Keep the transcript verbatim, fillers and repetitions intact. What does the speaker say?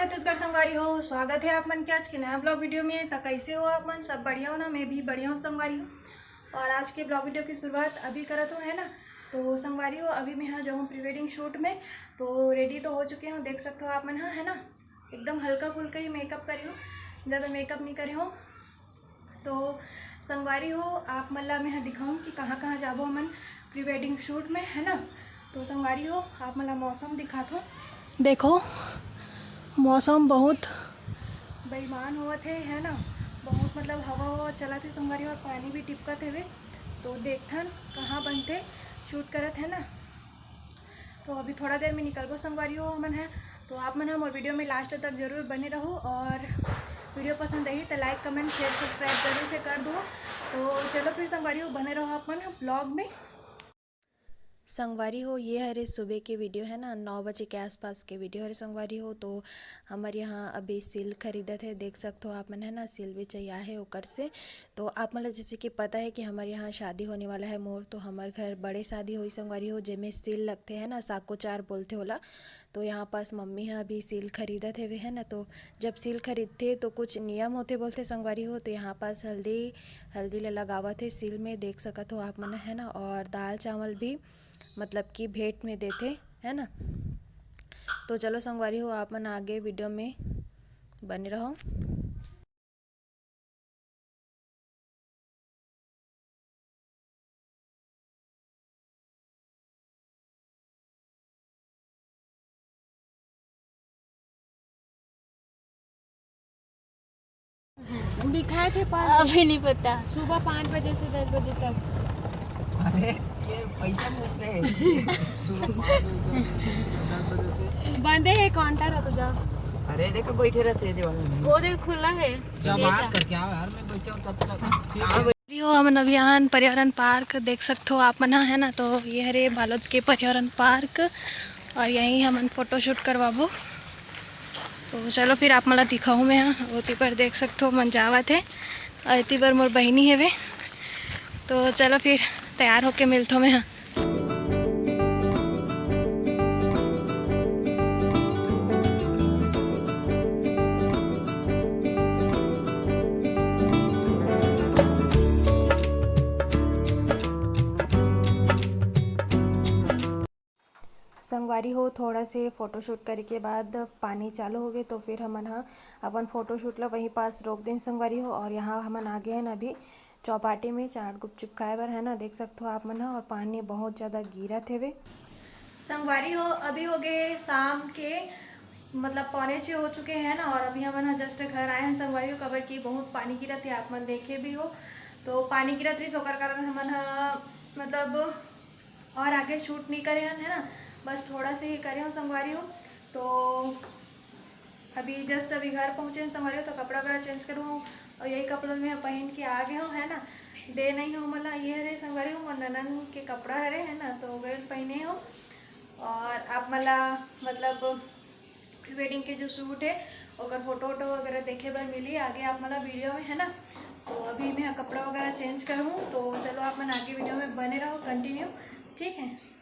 छत्तीसगढ़ संगवारी हो, स्वागत है आप मन के आज के नया ब्लॉग वीडियो में। तो कैसे हो आप मन? सब बढ़िया हो ना? मैं भी बढ़िया हूँ संगवारी हो। और आज के ब्लॉग वीडियो की शुरुआत अभी करत हो, है ना? तो संगवारी हो, अभी मैं यहाँ जाऊँ प्री वेडिंग शूट में। तो रेडी तो हो चुके हूँ, देख सकते हो आप मन, हाँ, है ना? एकदम हल्का फुल्का ही मेकअप करी हूँ, ज़्यादा मेकअप नहीं करी हूँ। तो संगवारी हो, आप मन ला मैं ह दिखाऊं कि कहाँ कहाँ जाबो हमन प्री वेडिंग शूट में, है ना। तो संगवारी हो, आप मन ला मौसम दिखात हो, देखो मौसम बहुत बेईमान होवत है, है ना। बहुत मतलब हवा हवा चलत है संगवारी हो, और पानी भी टिपकत हवे। तो देखथन कहाँ बनथे शूट करत, है ना। तो अभी थोड़ा देर में निकलबो संगवारी हो हमन है। तो आप मन ह मोर वीडियो में लास्ट तक जरूर बने रहो, और वीडियो पसंद आही तो लाइक, कमेंट, शेयर, सब्सक्राइब जरूर से कर दो। तो चलो फिर संगवारी हो, बने रहो आप मन ब्लॉग में। संगवारी हो, ये हरे सुबह के वीडियो, है ना, नौ बजे के आसपास के वीडियो हरे संगवारी हो। तो हमर यहाँ अभी सील खरीदत है, देख सकते हो आप मन, है ना, सील बेचैया है ओकर से। तो आप मन ला जैसे कि पता है कि हमर यहाँ शादी होने वाला है मोर, तो हमर घर बड़े शादी होई संगवारी हो, जेमे सील लगथे, है ना, साको चार बोलथे ओला। तो यहाँ पास मम्मी ह अभी सील खरीदत हेवे, है ना। तो जब सील खरीदथे तो कुछ नियम होथे बोलथे संगवारी हो। तो यहाँ पास हल्दी, हल्दी ला लगावत हे सील में, देख सकत हो आप मन, है ना। और दाल चावल भी मतलब कि भेंट में देथे, है ना। तो चलो संगवारी हो, आप मन आगे वीडियो में बने रहो। दिखाए थे पर अभी नहीं पता। सुबह पाँच बजे से दस बजे तक। अरे, ये पैसा मुफ्त है। सुबह पाँच बजे से दस बजे से। बंदे है काउंटर है तो जा। अरे, देखो, बैठे रहते हैं दीवाल में। वो देख, खुला है। क्या बात कर, क्या यार, मैं बच्चा हूँ तब तक। हाँ, हो, हमन अभी आन पर्यावरण पार्क देख सकथो आप मन ह, है ना। तो ये हरे बालोद के पर्यावरण पार्क, और यहीं हमन फोटोशूट करवाबो। तो चलो फिर आप मन ला दिखाहूँ मैं ह। ओती पर देख सकथो मन जावत हे, और एती बर मोर बहिनी हेवे। तो चलो फिर तैयार होके मिलथो मैं ह। संगवारी हो, थोड़ा से फोटोशूट करे के बाद पानी चालू हो गए, तो फिर हमन ह अपन फोटोशूट ला वहीं पास रोक देन संगवारी हो। और यहाँ हमन आ गए हैं अभी चौपाटी में चाट गुपचुप खाए बर, है ना। देख सकथो आप मन ह, और पानी बहुत ज़्यादा गिरत हेवे। संगवारी हो, अभी हो गए शाम के, मतलब पौने छः हो चुके हैं ना, और अभी हमन ह जस्ट घर आए हैं संगवारी हो, काबर कि बहुत पानी गिरत है, आप मन देखे भी हो। तो पानी गिरत रहिस, ओकर कारण हमन ह मतलब और आगे शूट नहीं करे हन, है ना, बस थोड़ा से ही करे हो संगवारी हो। तो अभी जस्ट अभी घर पहुँचे हैं संगवारी हो, तो कपड़ा वगैरह चेंज करूँ और यही कपड़ा में पहन के आ गए हो, है ना। दे नहीं हो मला, ये हरे संगवारी हो, मोर ननन के कपड़ा हरे, है ना, तो वही पहने हो। और आप मला मतलब प्री वेडिंग के जो शूट है, ओकर फोटो वोटो वगैरह देखे बर मिली आगे आप मला वीडियो में, है ना। तो अभी मैं कपड़ा वगैरह चेंज करूँ, तो चलो आप मन आगे वीडियो में बने रहो कंटिन्यू, ठीक है।